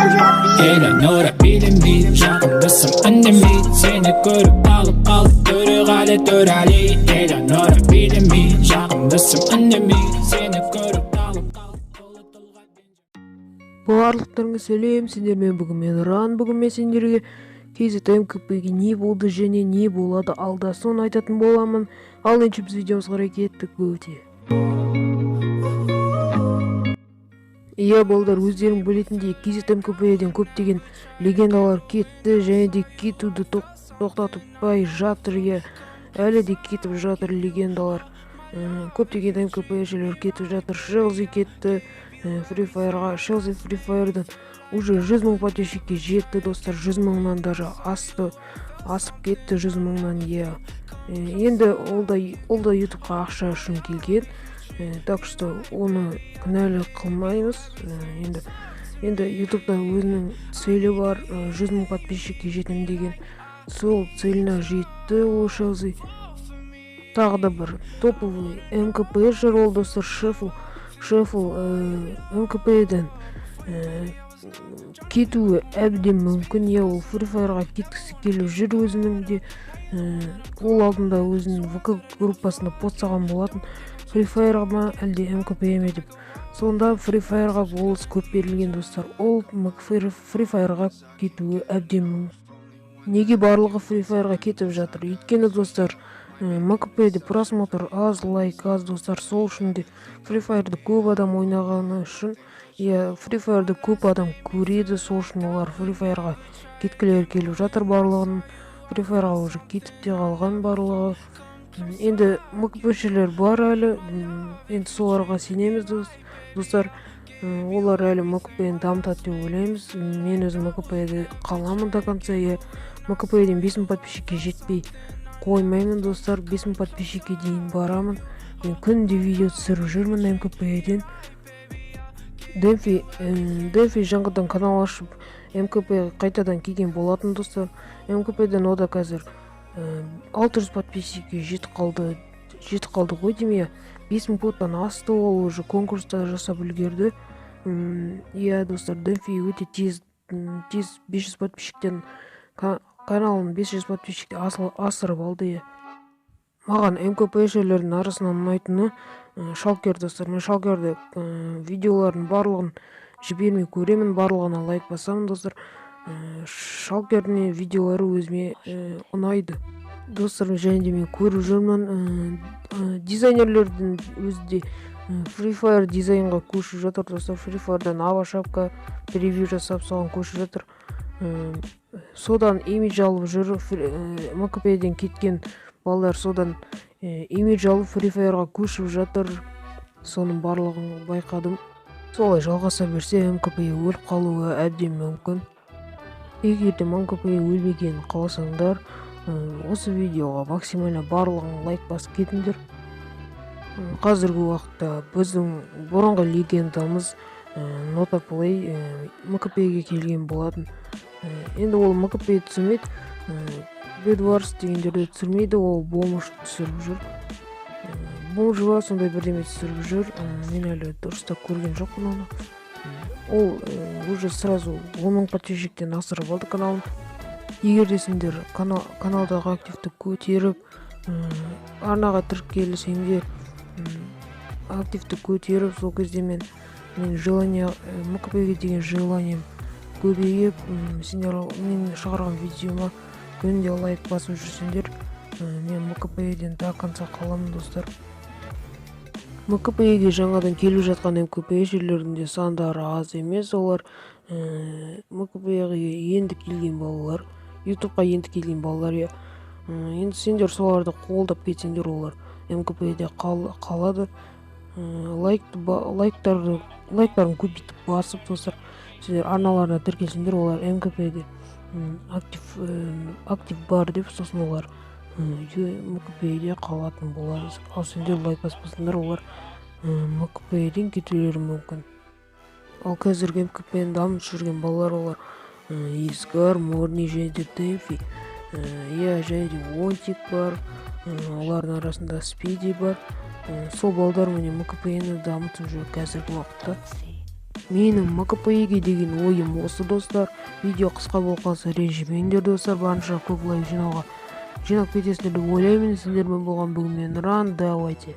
Элеонора билемей, жақындасам үндемей. Сені көріп алып қалды Төреғали Төрәлі. Элеонора билемей, жақындасам үндемей. Сені көріп алып қалды. Барлықтарыңа сәлем! Сендермен бүгін мен, Ран. Бүгін мен сендерге KZ МКП-ге не болды және не болады алда, соны айтатын боламын. Ал енді біз видеомызға қарай кеттік. Өте иә, балдар, өздерің білетіндей, KZ МКП-ден көптеген легендалар кетті және де кетуді тоқтатпай жатыр. Иә, әлі де кетіп жатыр легендалар. Көптеген МКПшілер кетіп жатыр. Шелзи кетті Free Fire'ға. Шелзи Free Fire'дан уже 100 000 подписчикке жетті, достар, 100 000-нан даже асты, асып кетті 100 000-нан, иә. Енді ол да ютубқа ақша үшін келген. Так что оны кінәлі қылмаймыз. Енді ютубта өзінің целі бар, 100 000 подписчикке жетемін деген, сол целіне жетті ол Шелзи. Тағы да бір топовый мкпшер ол, достар, Шефл. Шефл мкпден кетуі әбден мүмкін. Иә, ол Free Fire'ға кеткісі келіп жүр өзінің де. Ол алдында өзінің ВК группасында пост салған болатын, Free Fire'ға ма, әлде мкп ме деп. Сонда Free Fire'ға голос көп берілген, достар. Ол Free Fire'ға кетуі әбден мүмкін. Неге барлығы Free Fire'ға кетіп жатыр? Өйткені, достар, мкпде просмотр аз, лайк аз, достар. Сол үшін де Free Fire'ды көп адам ойнағаны үшін, иә, Free Fire'ды көп адам көреді, сол үшін олар Free Fire'ға кеткілері келіп жатыр барлығының. Free Fire'ға уже кетіп те қалған барлығы. Енді мкпшілер бар әлі, енді соларға сенеміз, достар. Олар әлі мкпны дамытады деп ойлаймыз. Мен өзім мкпде қаламын до конца, иә. Мкпден 5000 подписчикке жетпей қоймаймын, достар, 5000 подписчикке дейін барамын. Мен күнде видео түсіріп жүрмін мкпден. Демфи жаңадан канал ашып, мкп қайтадан келген болатын, достар. Мкпден ода қазір 600 подписчикке жетіп қалды, жетіп қалды ғой деймін, иә. 5000 подтан асты ол, уже конкурста жасап үлгерді. Иә, достар, Демфи өте тез, тез 500 подписчиктен каналын 500 подписчикте асырып алды, иә. Маған мкпшілердің арасынан ұнайтыны Шалкер, достар. Мен Шалкерді видеолардың барлығын жібермей көремін, барлығына лайк басамын, достар. Шалкердің видеолары өзіме ұнайды, достар. Және де мен көріп жүрмін, дизайнерлердің өзі де Free Fire дизайнға көшіп жатыр, достар. Free Fire'дан ава шапка превью жасап, соған көшіп жатыр. Содан имидж алып жүр. МКПден кеткен балалар содан имидж алып, Free Fire'ға көшіп жатыр. Соның барлығын байқадым. Солай жалғаса берсе, мкп өліп қалуы әбден мүмкін. Егер де мкп өлмегенін қаласаңдар, осы видеоға максимально барлығын лайк басып кетіңдер. Қазіргі уақытта біздің бұрынғы легендамыз Нота Плей мкпге келген болатын. Енді ол мкп түсірмейді, Бедварс дегендерді түсірмейді, ол бомж түсіріп жүр. Бомж ба, сондай бірдеме түсіріп жүр. Мен әлі дұрыстап көрген жоқпын оны. Ол уже сразу 10 000 подписчиктен асырып алды каналын. Егер де сендер каналдағы активті көтеріп, арнаға тіркелсеңдер, активті көтеріп, сол кезде мен желание, мкпге деген желанием көбейіп, сендер мен шығарған видеома күнде лайк басып жүрсеңдер, мен мкпден до конца қаламын, достар. Мкпге жаңадан келіп жатқан мкпшілердің де сандары аз емес. Олар мкпге енді келген балалар, ютубқа енді келген балалар, иә. Енді сендер соларды қолдап кетсеңдер, олар мкпде қалады. Лайктарды, лайктарын көбейтіп басып, достар, сендер арналарына тіркелсеңдер, олар мкпде актив бар деп, сосын олар мкпде қалатын болады. Ал сендер лайк баспасаңдар, олар мкпден кетулері мүмкін. Ал қазіргі мкпны дамытып жүрген балалар олар Изгар, Морни және де Демфи, иә, және де Онтик бар, олардың арасында Спиди бар. Сол балдар міне мкпны дамытып жүр қазіргі уақытта. Менің МКПЕге деген ойым осы, достар. Видео қысқа болып қалса, ренжімеңдер, достар. Барынша көп лайк жинауға, жинап кетесіңдер деп ойлаймын. Сендермен болған бүгін мен, Нұран. Давайте.